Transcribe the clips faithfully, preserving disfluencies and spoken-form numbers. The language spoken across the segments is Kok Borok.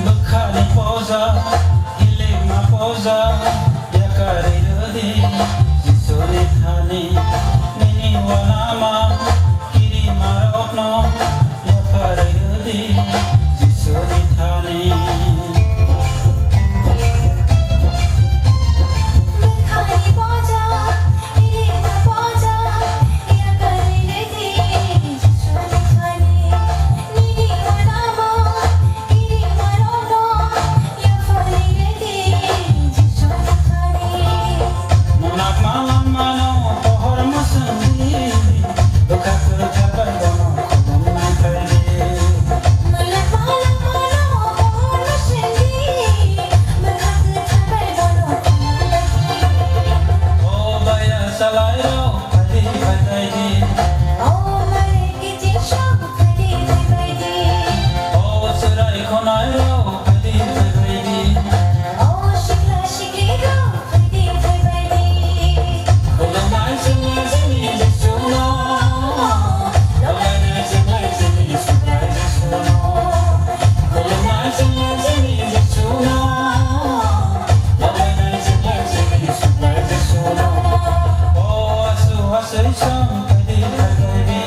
Bwkhani poja, ilikma poja, yakarwi rwdi Jisuni thani. Nini wanama kirimarokno yakarwi rwdi Jisuni thani. Bwkhani poja, ilikma poja, yakarwi rwdi Jisuni thani. Munak malangmano pohor mwswngdi, bwkha kwthar bai bono khulumnai phaidi. O baya salairok, phaidi phaidi. O chwrai khwnairok, phaidi phaidi. Khulumnai chwngno chini Jisuno. Khulumnai chwngno chini Jisuno. Khulumnai chwngno chini Jisuno. Khulumnai chwngno chini Jisuno. O asu asui song phaidi phaidi.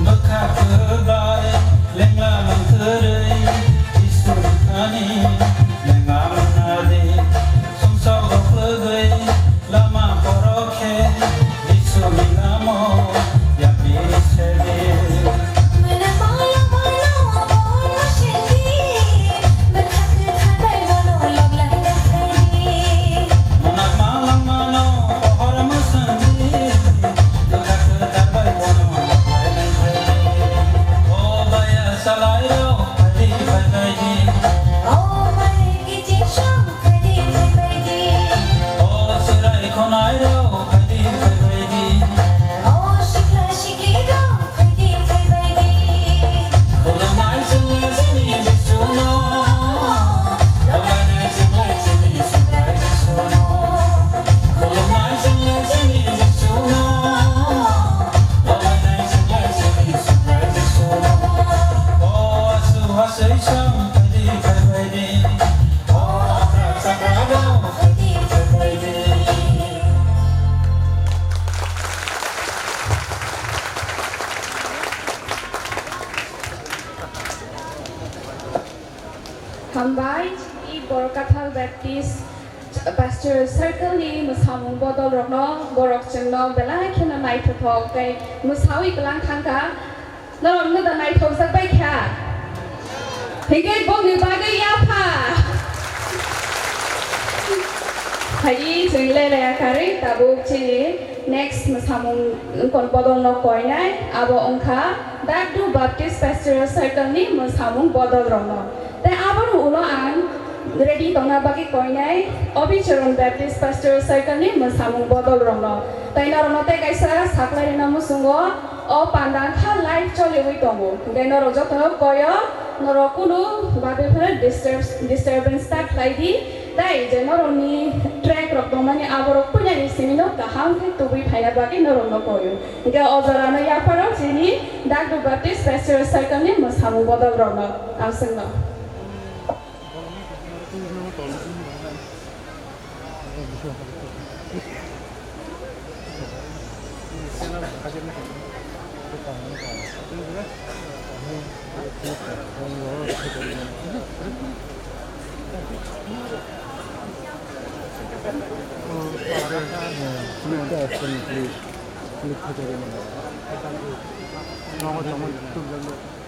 Bwkha kwbai lengla mangkwrwi, Iswrwng thani lengla mwnadi. Sumsok rok kwgwi lama borok khe, Iswrwngni lama yapri sedi. Munak malangmano pohor mwswngdi, bwkha kwthar bai bono loklai nai phaidi. O baya salairok, phaidi phaidi. O chwrai khwnairok, phaidi phaidi. Khulumnai chwngno chini Jisuno. Khulumnai chwngno chini Jisuno. Khulumnai chwngno chini Jisuno. Khulumnai chwngno chini Jisuno. O asu asui song phaidi phaidi. O okra chakra rok phaidi phaidi. Hambai, i Borkathal Baptist Pastoral Circle ni mwsamung bodol rokno, borok chwngno belai kheno naithothok tei mwsawi kwlang thangkha. Norok no da naithokjak bai kha. Hinkhe bongni bagwi yapha. Hai chwng lele akarwi tabuk chini next mwsamung kon bodol no koinai abo wngkha Dakdu Baptist Pastoral Circle ni mwsamung bodol rokno. Tei aboni ulo ang ready tongna bagwi koinai Obicharan Baptist Pastoral Circle ni mwsamung bodol rokno. Tei norokno tei kaisa saklai rwna muchungo. O panda wngkha live choliwi tongo. Hinkhe norok jotono koyo, norok kunu bagwi phano disturb-, disturbance ta khlai di. Tei je norokni track rok tongmani aborok puinani simino kaham khe tubui phaina bagwi norokno koyo. Hinkhe o jorano yapharo chini Dakdu Baptist Pastoral Circle ni mwsamung bodol rokno ang swngno. Nogo tongmani tukjak.